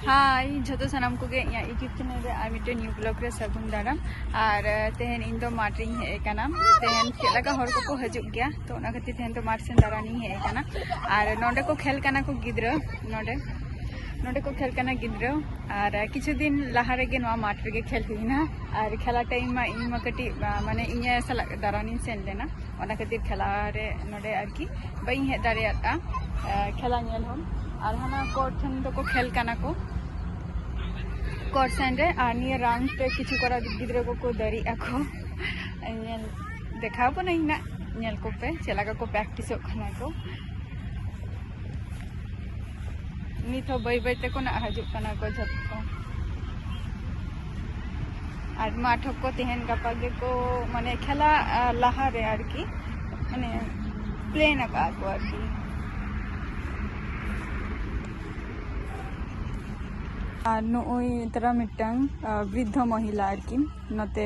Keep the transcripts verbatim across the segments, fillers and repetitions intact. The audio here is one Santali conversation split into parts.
ᱦᱟᱭ ᱡᱷᱚᱛᱚ ᱥᱟᱱᱟᱢ ᱠᱚᱜᱮ ᱤᱧᱟᱹᱜ YouTube channel ᱨᱮ ᱟᱨ ᱢᱤᱫᱴᱮᱱ new vlog ᱨᱮ ᱥᱟᱹᱜᱩᱱ ᱫᱟᱨᱟᱢ᱾ ᱟᱨ ᱛᱮᱦᱮᱧ ᱤᱧ ᱫᱚ ᱢᱟᱴᱷ ᱨᱤᱧ ᱦᱮᱡ ᱟᱠᱟᱱᱟ᱾ ᱛᱮᱦᱮᱧ ᱪᱮᱫ ᱞᱮᱠᱟ ᱦᱚᱲ ᱠᱚᱠᱚ ᱦᱤᱡᱩᱜ ᱜᱮᱭᱟ, ᱛᱚ ᱚᱱᱟ ᱠᱷᱟᱹᱛᱤᱨ ᱛᱮᱦᱮᱧ ᱫᱚ ᱢᱟᱴᱷ ᱥᱮᱱ ᱫᱟᱬᱟᱱᱤᱧ ᱦᱮᱡ ᱟᱠᱟᱱᱟ᱾ ᱟᱨ ᱱᱚᱰᱮ ᱠᱚ ᱠᱷᱮᱞ ᱠᱟᱱᱟ ᱠᱚ ᱜᱤᱫᱽᱨᱟᱹ, ᱱᱚᱰᱮ ᱱᱚᱰᱮ ᱠᱚ ᱠᱷᱮᱞ ᱠᱟᱱᱟ ᱜᱤᱫᱽᱨᱟᱹ᱾ ᱟᱨ ᱠᱤᱪᱷᱩ ᱫᱤᱱ ᱞᱟᱦᱟ ᱨᱮᱜᱮ ᱱᱚᱣᱟ ᱢᱟᱴᱷ ᱨᱮᱜᱮ ᱠᱷᱮᱞ ᱦᱩᱭᱱᱟ᱾ ᱟᱨ ᱠᱷᱮᱞᱟ time ᱢᱟ ᱤᱧ ᱢᱟ ᱠᱟᱹᱴᱤᱡ ᱢᱟᱱᱮ ᱤᱧ ᱟᱭᱳ ᱥᱟᱞᱟᱜ ᱫᱟᱬᱟᱱᱤᱧ ᱥᱮᱱ ᱞᱮᱱᱟ, ᱚᱱᱟ ᱠᱷᱟᱹᱛᱤᱨ ᱠᱷᱮᱞᱟ ᱨᱮ ᱱᱚᱰᱮ ᱟᱨᱠᱤ ᱵᱟᱹᱧ ᱦᱮᱡ ᱫᱟᱲᱮᱭᱟᱫᱼᱟ ᱠᱷᱮᱞᱟ ᱧᱮᱞ ᱦᱚᱸ᱾ ᱟᱨ ᱦᱟᱱᱟ ᱠᱳᱨᱴ ᱴᱷᱮᱱ ᱫᱚᱠᱚ ᱠᱷᱮᱞ ᱠᱟᱱᱟ ᱠᱚ ᱠᱳᱨᱴ ᱥᱮᱱ ᱨᱮ᱾ ᱟᱨ ᱱᱤᱭᱟᱹ ᱨᱟᱝ ᱛᱮ ᱠᱤᱪᱷᱩ ᱠᱚᱲᱟ ᱜᱤᱫᱽᱨᱟᱹ ᱠᱚᱠᱚ ᱫᱟᱹᱨᱤᱜ ᱟᱠᱚ᱾ ᱧᱮᱞ ᱫᱮᱠᱷᱟᱣ ᱠᱟᱹᱱᱟᱹᱧ ᱱᱟᱜ, ᱧᱮᱞ ᱠᱚᱯᱮ ᱪᱮᱫ ᱞᱮᱠᱟ ᱠᱚ ᱯᱨᱮᱠᱴᱤᱥᱚᱜ ᱠᱟᱱᱟ ᱠᱚ᱾ ᱱᱤᱛ ᱦᱚᱸ ᱵᱟᱹᱭ ᱵᱟᱹᱭ ᱛᱮᱠᱚ ᱱᱟᱜ ᱦᱤᱡᱩᱜ ᱠᱟᱱᱟ ᱠᱚ ᱡᱷᱚᱛᱚ᱾ ᱟᱨ ᱢᱟᱴᱷ ᱦᱚᱸᱠᱚ ᱛᱮᱦᱮᱧ ᱜᱟᱯᱟ ᱜᱮᱠᱚ ᱢᱟᱱᱮ ᱠᱷᱮᱞᱟ ᱞᱟᱦᱟᱨᱮ ᱟᱨᱠᱤ ᱢᱟᱱᱮ ᱯᱞᱮᱱ ᱟᱠᱟᱫ ᱠᱚ ᱟᱨᱠᱤ᱾ ᱟᱨ ᱱᱩᱜᱼᱩᱭ ᱛᱟᱨᱟ ᱢᱤᱫᱴᱟᱝ ᱵᱨᱤᱫᱽᱫᱷᱚ ᱢᱚᱦᱤᱞᱟ ᱟᱨᱠᱤ ᱱᱚᱛᱮ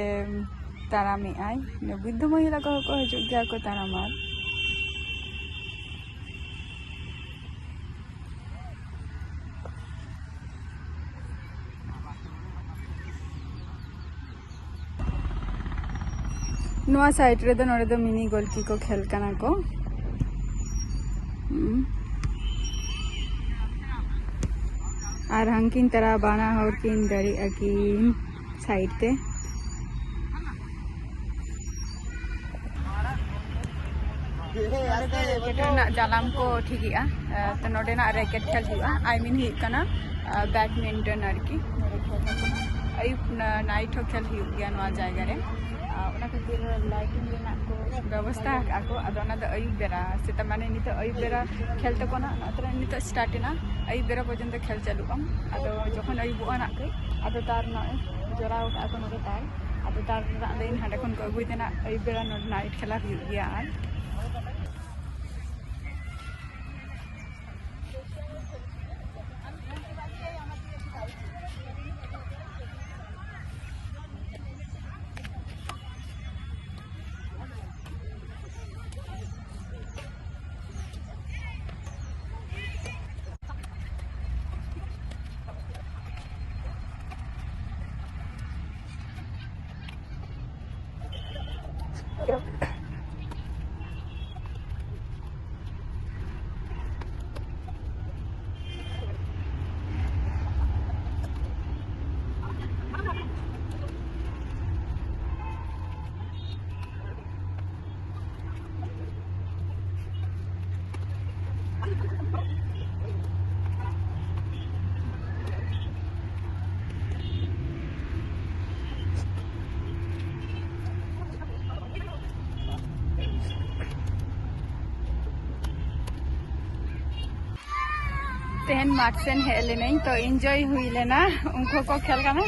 ᱛᱟᱲᱟᱢᱮᱜᱼᱟᱭ᱾ ᱵᱨᱤᱫᱽᱫᱷᱚ ᱢᱚᱦᱤᱞᱟ ᱠᱚᱦᱚᱸ ᱠᱚ ᱦᱤᱡᱩᱜ ᱜᱮᱭᱟ ᱠᱚ ᱛᱟᱲᱟᱢ᱾ ᱟᱨ ᱱᱚᱣᱟ ᱥᱟᱭᱤᱰ ᱨᱮᱫᱚ ᱱᱚᱰᱮ ᱫᱚ ᱢᱤᱱᱤ ᱜᱚᱞᱠᱤ ᱠᱚ ᱠᱷᱮᱞ ᱠᱟᱱᱟ ᱠᱚ᱾ ᱦᱩᱸ᱾ ᱟᱨ ᱦᱟᱝᱠᱤᱱ ᱛᱟᱨᱟ ᱵᱟᱱᱟ ᱦᱚᱲ ᱠᱤᱱ ᱫᱟᱹᱨᱤᱜ ᱟᱹᱠᱤᱱ ᱥᱟᱭᱤᱰ ᱛᱮ᱾ ᱱᱚᱰᱮ ᱫᱚ ᱨᱮᱠᱮᱴ ᱨᱮᱱᱟᱜ ᱡᱟᱞᱟᱢ ᱠᱚ ᱴᱷᱤᱠᱮᱜᱼᱟ᱾ ᱛᱚ ᱱᱚᱰᱮᱱᱟᱜ ᱨᱮᱠᱮᱴ ᱠᱷᱮᱞ ᱦᱩᱭᱩᱜᱼᱟ, I mean ᱦᱩᱭᱩᱜ ᱠᱟᱱᱟ ᱵᱮᱰᱢᱤᱱᱴᱚᱱ ᱟᱨᱠᱤ᱾ ᱟᱹᱭᱩᱵ ᱱᱟᱭᱤᱴ ᱦᱚᱸ ᱠᱷᱮᱞ ᱦᱩᱭᱩᱜ ᱜᱮᱭᱟ ᱱᱚᱣᱟ ᱡᱟᱭᱜᱟ ᱨᱮ᱾ ᱚᱱᱟ ᱠᱷᱟᱹᱛᱤᱨ ᱞᱟᱭᱴᱤᱝ ᱨᱮᱱᱟᱜ ᱠᱚ ᱵᱮᱵᱚᱥᱛᱷᱟ ᱟᱠᱟᱫᱼᱟ ᱠᱚ᱾ ᱟᱫᱚ ᱚᱱᱟ ᱫᱚ ᱟᱹᱭᱩᱵ ᱵᱮᱲᱟ, ᱥᱮᱛᱟᱜ ᱢᱟᱱᱮ ᱱᱤᱛᱚᱜ ᱟᱹᱭᱩᱵ ᱵᱮᱲᱟ ᱠᱷᱮᱞ ᱛᱟᱠᱚ ᱱᱟᱜ, ᱱᱚᱛᱮ ᱨᱮ ᱱᱤᱛᱚᱜ ᱥᱴᱟᱨᱴ ᱮᱱᱟ, ᱟᱹᱭᱩᱵ ᱵᱮᱲᱟ ᱯᱚᱨᱡᱚᱱᱛᱚ ᱠᱷᱮᱞ ᱪᱟᱹᱞᱩᱜᱼᱟ᱾ ᱟᱫᱚ ᱡᱚᱠᱷᱚᱱ ᱟᱹᱭᱩᱵᱚᱜᱼᱟ ᱱᱟᱜ ᱠᱟᱹᱡ, ᱟᱫᱚ ᱛᱟᱨ ᱱᱚᱜᱼᱚᱭ ᱡᱚᱲᱟᱣ ᱠᱟᱜᱼᱟ ᱠᱚ ᱱᱚᱰᱮ ᱛᱟᱨ, ᱟᱫᱚ ᱛᱟᱨ ᱨᱮᱱᱟᱜ ᱞᱟᱭᱤᱱ ᱦᱟᱸᱰᱮ ᱠᱷᱚᱱ ᱠᱚ ᱟᱹᱜᱩᱭ ᱛᱮ ᱱᱟᱜ ᱟᱹᱭᱩᱵ ᱵᱮᱲᱟ ᱱᱚᱰᱮ ᱱᱟᱭᱤᱴ ᱠᱷᱮᱞᱟ ᱦᱩᱭᱩᱜ ᱜᱮᱭᱟ᱾ ᱟᱨ ᱛᱮᱦᱮᱧ ᱢᱟᱴᱷ ᱥᱮᱱ ᱦᱮᱡ ᱞᱮᱱᱟᱹᱧ, ᱛᱚ enjoy ᱦᱩᱭ ᱞᱮᱱᱟ᱾ ᱩᱱᱠᱩ ᱠᱚ ᱠᱷᱮᱞ ᱠᱟᱱᱟ,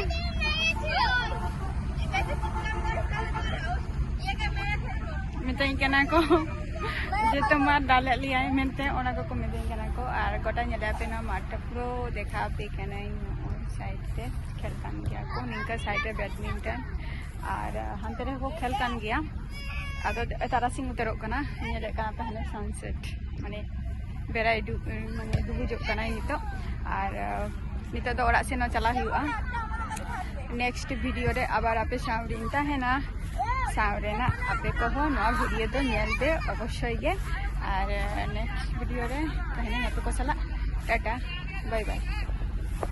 ᱢᱤᱛᱟᱹᱧ ᱠᱟᱱᱟ ᱠᱚ ᱡᱮ ᱛᱳᱢᱟᱨ ᱫᱟᱞᱮᱫ ᱞᱮᱭᱟᱭ ᱢᱮᱱᱛᱮ, ᱚᱱᱟ ᱠᱚᱠᱚ ᱢᱤᱛᱟᱹᱧ ᱠᱟᱱᱟ ᱠᱚ᱾ ᱟᱨ ᱜᱚᱴᱟ ᱧᱮᱞᱮ ᱟᱯᱮ ᱱᱚᱣᱟ ᱢᱟᱴᱷ ᱯᱩᱨᱟᱹ ᱫᱮᱠᱷᱟᱣ ᱟᱯᱮ ᱠᱟᱹᱱᱟᱹᱧ᱾ ᱱᱚᱜᱼᱚᱭ side ᱛᱮ ᱠᱷᱮᱞ ᱠᱟᱱ ᱜᱮᱭᱟ ᱠᱚ, ᱱᱤᱝᱠᱟᱹ side ᱨᱮ badminton, ᱟᱨ ᱦᱟᱱᱛᱮ ᱨᱮᱦᱚᱸ ᱠᱚ ᱠᱷᱮᱞ ᱠᱟᱱ ᱜᱮᱭᱟ᱾ ᱟᱫᱚ ᱛᱟᱨᱟᱥᱤᱧ ᱩᱛᱟᱹᱨᱚᱜ ᱠᱟᱱᱟ, ᱧᱮᱞᱮᱫ ᱠᱟᱱᱟ ᱯᱮ ᱦᱟᱱᱮ sunset, ᱢᱟᱱᱮ ᱵᱮᱲᱟᱭ ᱰᱩ-, ᱢᱟᱱᱮ ᱰᱩᱵᱩᱡᱚᱜ ᱠᱟᱱᱟᱭ ᱱᱤᱛᱚᱜ᱾ ᱟᱨ ᱱᱤᱛᱚᱜ ᱫᱚ ᱚᱲᱟᱜ ᱥᱮᱱ ᱦᱚᱸ ᱪᱟᱞᱟᱜ ᱦᱩᱭᱩᱜᱼᱟ᱾ Next video ᱨᱮ ᱟᱵᱟᱨ ᱟᱯᱮ ᱥᱟᱶ ᱨᱤᱧ ᱛᱟᱦᱮᱱᱟ᱾ ᱥᱟᱶ ᱨᱮᱱᱟᱜ ᱟᱯᱮ ᱠᱚᱦᱚᱸ ᱱᱚᱣᱟ video ᱫᱚ ᱧᱮᱞ ᱯᱮ ᱚᱵᱚᱥᱥᱳᱭ ᱜᱮ᱾ ᱟᱨ next video ᱨᱮ ᱛᱟᱦᱮᱱᱟᱹᱧ ᱟᱯᱮ ᱠᱚ ᱥᱟᱞᱟᱜ᱾ Tata, bye bye᱾